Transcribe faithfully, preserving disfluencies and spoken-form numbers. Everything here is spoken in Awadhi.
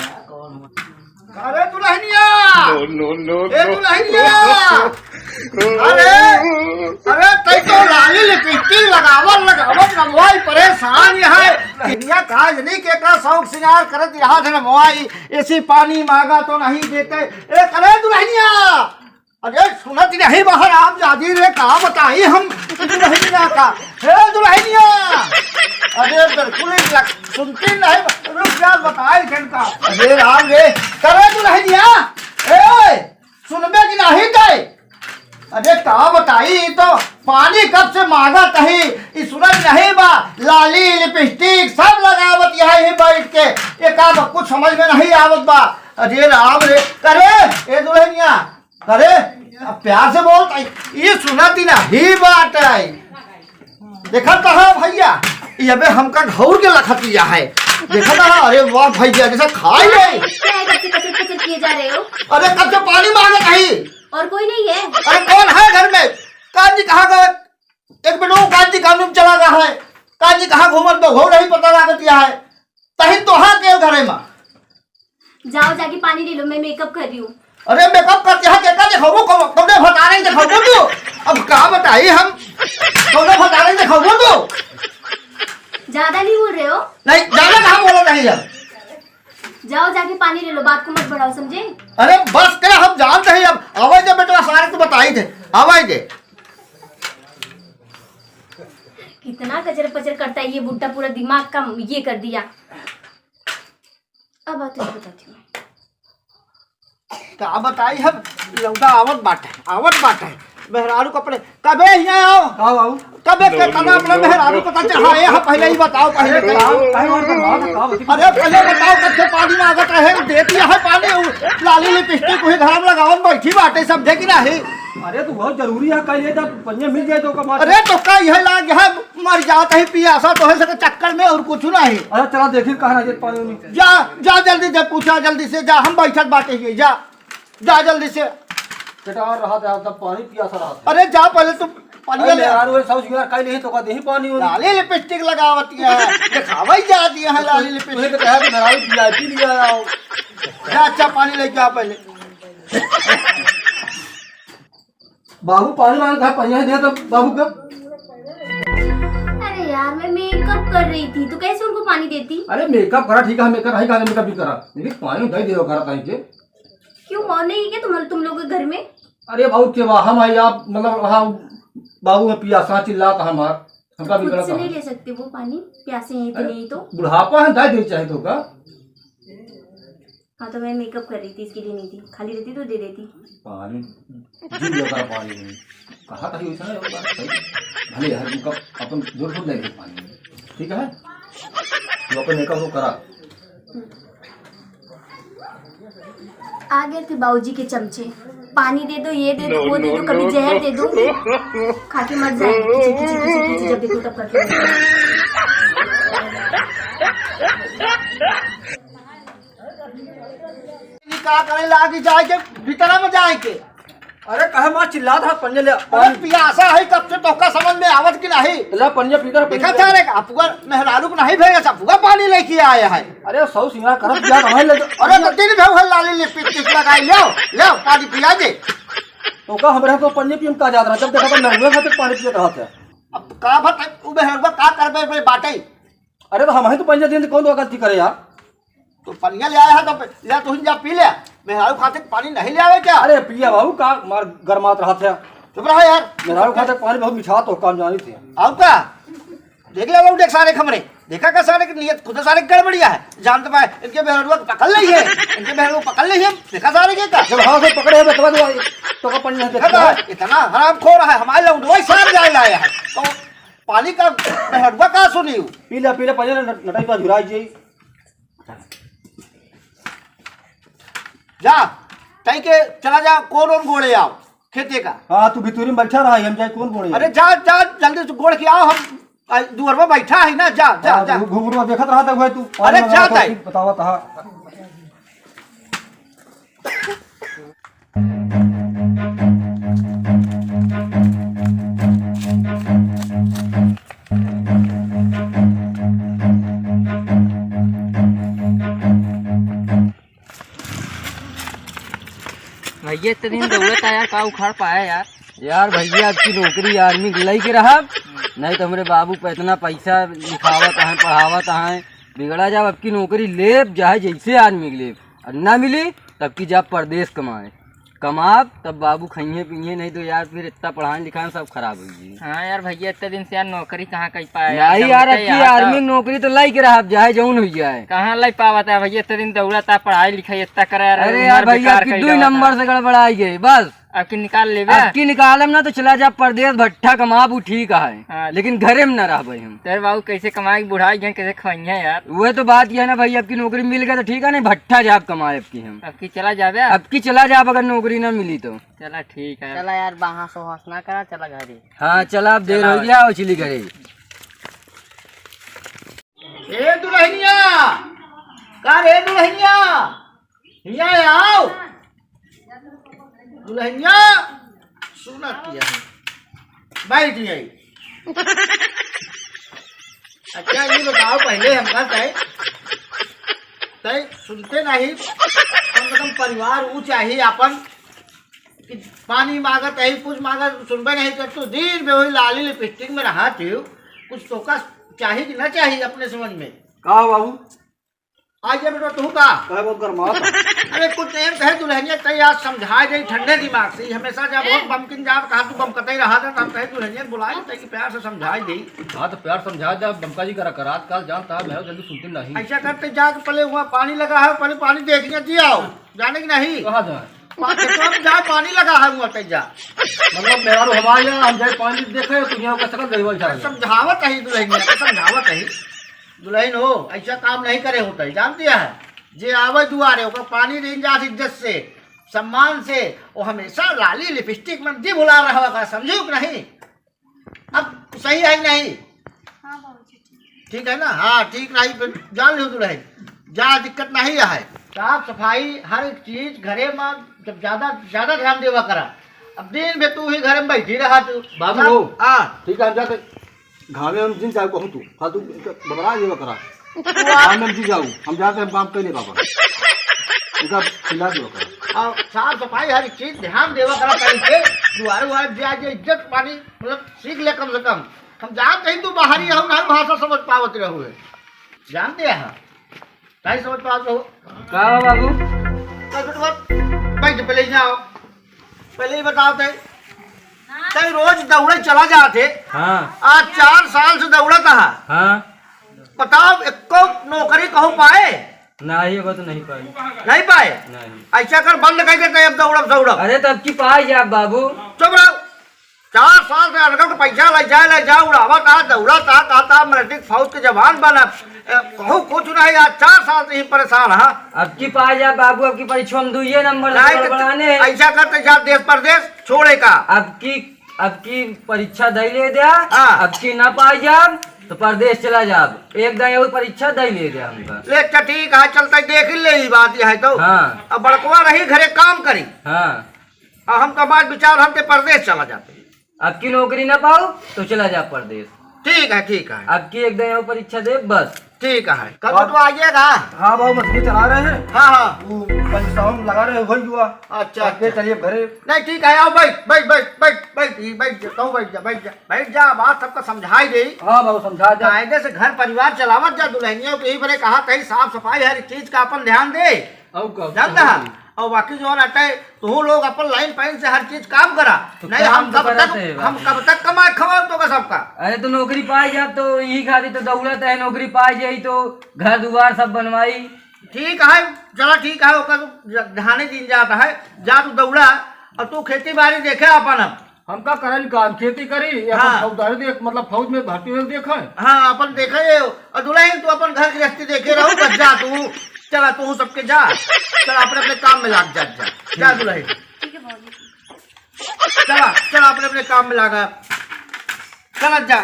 अरे दुल्हनिया! No, no, no, ए no। दुल्हनिया! अरे, अरे, तै तो लाली लिपस्टिक लगावत, लगावत रमवाई परेशान है। दुल्हनिया का जनी के का शौक सिंगार करत यहाँ से रमवाई, ऐसी पानी मांगा तो नहीं देते। ए, अरे दुल्हनिया! अरे सुनत नहीं बा हरामजादी रे, का बताई हम दुल्हनिया का। हे दुल्हनिया, अरे बिल्कुल ही लग-, सुनती नहीं, रुक जा, बताई जनता। अरे राम रे, करे दुल्हनिया, ए, सुनबे कि नहीं तै? अरे का बताई, ई तो पानी कब से मांगत ही, ई सुनत नहीं बा, लाली लिपस्टिक सब लगावत यहाँ ही बैठ के, एका कुछ समझ में नहीं आवत बा। अरे राम रे, करे, ए दुल्हनिया, अरे, अब प्यार से बोल, ये सुनत ही नहीं बाटे। देखत ह भैया, ये अबे हमका घौर के लखतिया है। देखत ह, अरे वाह भैया, जैसे खाई ले। क्या है, कैसे कचर कचर किए जा रहे हो? अरे, कब से पानी मांगत ही। और कोई नहीं है? अरे, कौन है घर में? काजी कहाँ गए? एक मिनट, वो काजी काम में चला गया है। काजी कहाँ घूमत बा, वो नहीं पता लागत है। तही तो हाँ के घरे में। जाओ, जाके पानी ले लो, मैं मेकअप कर रही हूँ। अरे, मेकअप करते हैं, केका दिखाऊँ? कौ-, कौने भतारे दिखाऊँ तू? अब का बताई हम? कौने भतारे दिखाऊँ तू? ज्यादा नहीं बोल रहे हो? नहीं, ज्यादा कहाँ बोला नहीं है? जाओ, जाके पानी ले लो, बात को मत बढ़ाओ, समझे? अरे, बस कर, हम जानते हैं अब। आवाज दे बेटा, सारे तो बताई थे। आवाज दे। कितना कचर पचर करता है ये बुड्ढा, पूरा दिमाग का ये कर दिया। अब आते हैं, बताती हूँ। का बताई हम, लौटा आवत बाटे, आवत बाटे। मेहरारू कपड़े, कबे हियाँ आओ? का बाबू? कबे के तना अपने मेहरारू पता चढ़ाए, हम पहले ही बताओ, पहले अरे, बताओ। का, का बात है, का बात है? अरे, पहले बताओ, कब से पानी मांगत रहे, देती है पानी, उ लाली लिपस्टिक वही घर में लगावन बैठी बाटे, समझे कि नहीं? अरे, तो बहुत जरूरी है, कल ये जब पनिया मिल जाए तो का बात अरे, तो का यह लाग है, मर जात ही पियासा तो है सके चक्कर में और कुछ नहीं। अरे चला देखी कहाँ ना जे पानी उनी। जा, जा जल्दी से पूछा, जल्दी से जा, हम बैठत बाटे ही, जा, जा जल्दी से। बेटा और रहा था, तब पानी पियासा रहा था। अरे जा पहले तू पानी अरे ले। यार, वो सब सिंगार काई नहीं तो का देही पानी उनी। लाली लिपस्टिक लगावती है, दिखावे ही जाती है लाली लिपस्टिक। तुझे तो कहा कि मेहरारू वीआईपी लिया आओ। जा अच्छा पानी लेके आ पहले। बाबू पानी मांग था, पनिया दे तो बाबू का। अरे यार, मैं मेकअप कर रही थी, तो कैसे उनको पानी देती? अरे मेकअप करा, ठीक है, मेकअप नहीं करा, मेकअप भी करा, लेकिन पानी दे दे करा ताई के। क्यों, और नहीं है क्या तुम, तुम लोग के घर में? अरे बाबू के वाह, हम आई आप, मतलब, वहाँ बाबू में पियासा चिल्लात हमार, हमका भी खुद गलत से है। नहीं ले सकते वो पानी, प्यासे हैं अरे, इतने ही तो। बुढ़ापा है, दे दे चाहे तो का। हाँ, तो मैं मेकअप कर रही थी, इसके लिए नहीं थी, खाली रहती तो दे देती। पानी, जिम लेकर पानी नहीं। कहा था कि वैसा नहीं होगा, सही। भले हर तुमका अपन जोर खुद लेके पानी नहीं। ठीक है? तू अपन मेकअप को करा। आ गए थे बाबूजी के चमचे। पानी दे दो, ये दे दो, वो दे दो, कभी जहर दे दूंगी। खा के मर जाएंगे, खिची, खिची, खिची, खिची, जब देखो तब करके। ई का करे लागी जाए के, भीतरा में जाए के। अरे कहे माँ चिल्लात है, पनिया ले, अरे पियासा है, कब से तोहका समझ में आवत कि नहीं? ले पनिया पी कर, देखा पनिया। सारे का अपुआ मेहरारू को नहीं भेजा, अपुआ पानी लेके आया है। अरे सौ सिंगार करत पिया तो है, ले। अरे तो तीन भेव है लाली लिपस्टिक लगाई, ले, ले पानी पिया दे। तो का हमरे को पनिया पियम का जात रहा, जब देखा तो नरुए खातिर पानी पियत रहत है। अब का बता, उ मेहरुआ का करबे बे बाटे? अरे तो हम ही तो पनिया दिन कौन तो गलती करे यार? तो पनिया ले आया है तो ले, तू जा पी ले। मेहरारू खातिर पानी नहीं ले आवे क्या? अरे पिया बाबू, का मार गरमात रहत है। चुप रहा यार। मेहरारू खातिर पानी बहुत मिठात हो, काम जानी थे। आओ का? देख ले बाबू, देख सारे खमरे। देखा का सारे की नियत खुद सारे गड़बड़िया है। जानत बा, इनके मेहरुआ पकड़ ली है। इनके मेहरुआ पकड़ ली है। देखा सारे के का? जब हाँ से पकड़े हैं, तो, तो का पनिया देखा देखा? इतना हरामखोर है, हमारे लौंडवा ही सार जाए लाया है। तो पानी का मेहरुआ का सुनी? पी ले, पी ले, पहले न-, नटाई पा झुराई जी। जा, तई के चला जा, कोन ओन गोड़े आओ, खेते का। हाँ, तू भितूरी में बैठा रहा, हम जाए कोन गोड़े अरे आओ? जा, जा, जल्दी से गोड़ के आओ, हम, आ, दुअर में बैठा है ना, जा, जा, हाँ, जा। घु-, घुघुरुआ देखत रहा था, वह तू अरे पानी जा, मंगावा, तई। फिर बतावा था। भैया, इतने दिन दौड़त आया यार, का उखाड़ पाया यार? यार भैया, अब की नौकरी आर्मी के लइके रहब, नहीं तो हमरे बाबू पे इतना पैसा लिखावत हैं, पढ़ावत हैं, बिगड़ा जाब। अब की नौकरी लेब, चाहे जैसे आर्मी के लेब, और ना मिली तब की जाब परदेस कमाए। कमाब तब बाबू खइहे पीहे, नहीं तो यार फिर इतना पढ़ाई लिखाई सब खराब हो जाई। हाँ यार भैया, इतने दिन से यार नौकरी कहाँ कहीं पाया यार, नहीं यार, अब की आर्मी नौकरी तो लइके रहब, चाहे जौन हो जाए। कहाँ लइ पावत है भैया, इतने दिन दौड़त आ, पढ़ाई लिखाई इतना करे यार, अरे यार भैया, अब की दुई नंबर से गड़बड़ाई गए बस। अब की निकाल लेबे? अब की निकालम ना तो चला जा परदेस, भट्ठा कमाबू ठीक है, हाँ। लेकिन घरे में ना रहबे हम। तेरे बाबू कैसे कमाए के बुढ़ाई गए, कैसे खवाइए यार? वह तो बात यह है ना भाई, अब की नौकरी मिल गई तो ठीक है, नहीं भट्ठा जाब कमाए अब की हम। अब की चला जाबे? अब की चला जाब अगर नौकरी ना मिली तो। चला ठीक है। चला यार, बहस वहस ना करा, चला घरे। हाँ चला, अब देर हो गया, चली घरे। ए दुल्हनिया, का रे दुल्हनिया, हिया आओ। दुल्हनिया, सुना किया है, बैठ गई। अच्छा, ये बताओ, पहले हमका तय, तय सुनते नहीं, कम से कम परिवार ऊ चाहिए आपन, कि पानी मांगत है, कुछ मांगत, सुनबे नहीं कर, तू दिन में वही लाली लिपस्टिक में रहत हो, कुछ तोका चाहिए कि ना चाहिए अपने समझ में? का हो बाबू? आज ये बेटा तू का? काहे बहुत गरमात है? अरे कुछ नहीं कहे दुल्हनिया, तई आज समझाए दे ठंडे दिमाग से। हमेशा जब बहुत बमकिन जाब कहा तू बमकते रहा था, तब कहे दुल्हनिया बुलाई, तई कि प्यार से समझाए दे। हाँ तो प्यार समझाए दे, बमका जी करा कर आजकल जानता है, मैं जल्दी सुनती नहीं। ऐसा करते जाके पहले वहाँ पानी लगा है, पहले पानी देख लिया जी आओ, जाने की नहीं? कहाँ जाए? पा-, खेतवा में जा, पानी लगा है वहाँ तई जा। मतलब मेहरारू हमारे यहाँ, हम जाए पानी देखे तो यहाँ का सकल गरीबा अरे समझावत है दुल्हनिया, समझावत है। दुल्हन हो, ऐसा काम नहीं करे होता है, जानती है? जे आवे दुआरे, ओकर पानी दीन जात इज्जत से, सम्मान से, वो हमेशा लाली लिपस्टिक में जी भुला रहा होगा, समझू कि नहीं? अब सही है कि नहीं? हाँ बाबूजी, ठीक। ठीक है ना? हाँ, ठीक रही, फिर जान लो दुल्हन, जा दिक्कत नहीं है। साफ सफाई, हर एक चीज घरे में जब ज्यादा, ज्यादा ध्यान देवा करा। अब दिन भर तू ही घर में बैठी रहा तू। बाबू सब हो। हाँ। ठीक है, हम जाते। घामे हम जिन जाऊ कहूँ तू, फालतू इनका बबरा ये करा। वाह। घामे हम जिन जाऊ, हम जाते हम काम कर ले बाबा। इनका खिला दो करा। और साफ सफाई हर चीज ध्यान देवा करा कहीं के, दुआरे उआरे जा जे इज्जत पानी, मतलब सीख ले कम से कम। हम जानते ही तू बाहरी हो, ना भाषा समझ पावत रहो है। जानते हैं? नहीं समझ पावत रहो। का हो बाबू? तो फिर मत, बैठ पहले ही जाओ। पहले ही बताओ ते। तई रोज दौड़े चला जाते। हाँ। आज चार साल से दौड़त हा। हाँ। बताओ, एको नौकरी कहूँ पाए? नहीं, वो तो नहीं पाए। नहीं पाए? नहीं। ऐसा कर, बंद कर देते, अब दौड़ब, दौड़ब। अरे, तो अब की पाए जाब बाबू। चुप रहो। चार साल से अनगढ़ पैसा ले जाए, ले जाए, उड़ावा था, दौड़ा था, कहा था, मराठी फौज के जवान बना। ए, कहूँ कुछ नहीं, आज चार साल से ही परेशान, हाँ। अब की पाए जाब बाबू, अब की परीक्षा में दुइये नंबर से नहीं, तो गड़बड़ाने। ऐसा करते जा देश परदेश छोड़े का। अब की, अब की परीक्षा दे ले द्या, हाँ। अब की ना पाए जाब, तो परदेश चला जाब। एक दाई और परीक्षा दे ले द्या हमका। ले, अच्छा, ठीक है, चलते देख ही ले, ई बात यह है तो। हाँ। अब बड़कवा रही घरे काम करी। हाँ। अब हम तो बात विचार हम ते परदेश चला जाते। अब की नौकरी ना पाओ, तो चला जा परदेश। ठीक है, ठीक है। अब की एक दाई और परीक्षा दे, बस। ठीक है, कल और तो आइएगा। हाँ बाबू, मछली चला रहे हैं। हाँ, हाँ। वो पंच साउंड लगा रहे हैं, वही हुआ। अच्छा, अब के अच्छा। चलिए घरे। नहीं, ठीक है, आओ, बैठ, बैठ, बैठ, बैठ, बैठ, ई बैठ जा, तू बैठ जा, बैठ जा, बैठ जा, बात सबका समझाई दे। हाँ बाबू, समझा दे। कायदे से घर परिवार चलावत जा, दुल्हनियों के ही बरे कहा तही साफ सफाई हर चीज का अपन ध्यान दे। और का? जानता है? और बाकी जो अटे, तू लोग अपन लाइन पाइन से हर चीज काम करा। तो नहीं, काम हम तो कब करत तक, है बाबू। हम कब तक कमाए खवाओ तो का सबका? अरे तो नौकरी पाए जा तो यही खातिर तो दौड़त है, नौकरी पाए जाई तो घर दुआर सब बनवाई। ठीक है, चला ठीक है, ओकर तो ज-, ध्याने दिन जात है, जा तू दौड़ा और तू खेती बाड़ी देखे अपन अब। हम का करन काम, खेती करी या हाँ। अपन फौजदारी देख, मतलब फौज में भर्ती होए देखे। हाँ, अपन देखे और दुल्हन तू अपन घर गृहस्थी देखे रहो, बस जा तू, चला तू सबके जा, चला अपने अपने काम में लाग जा, जा, जा दुल्हन, ठीक है बाबूजी। चला, चला अपने अपने काम में लागा, चला जा।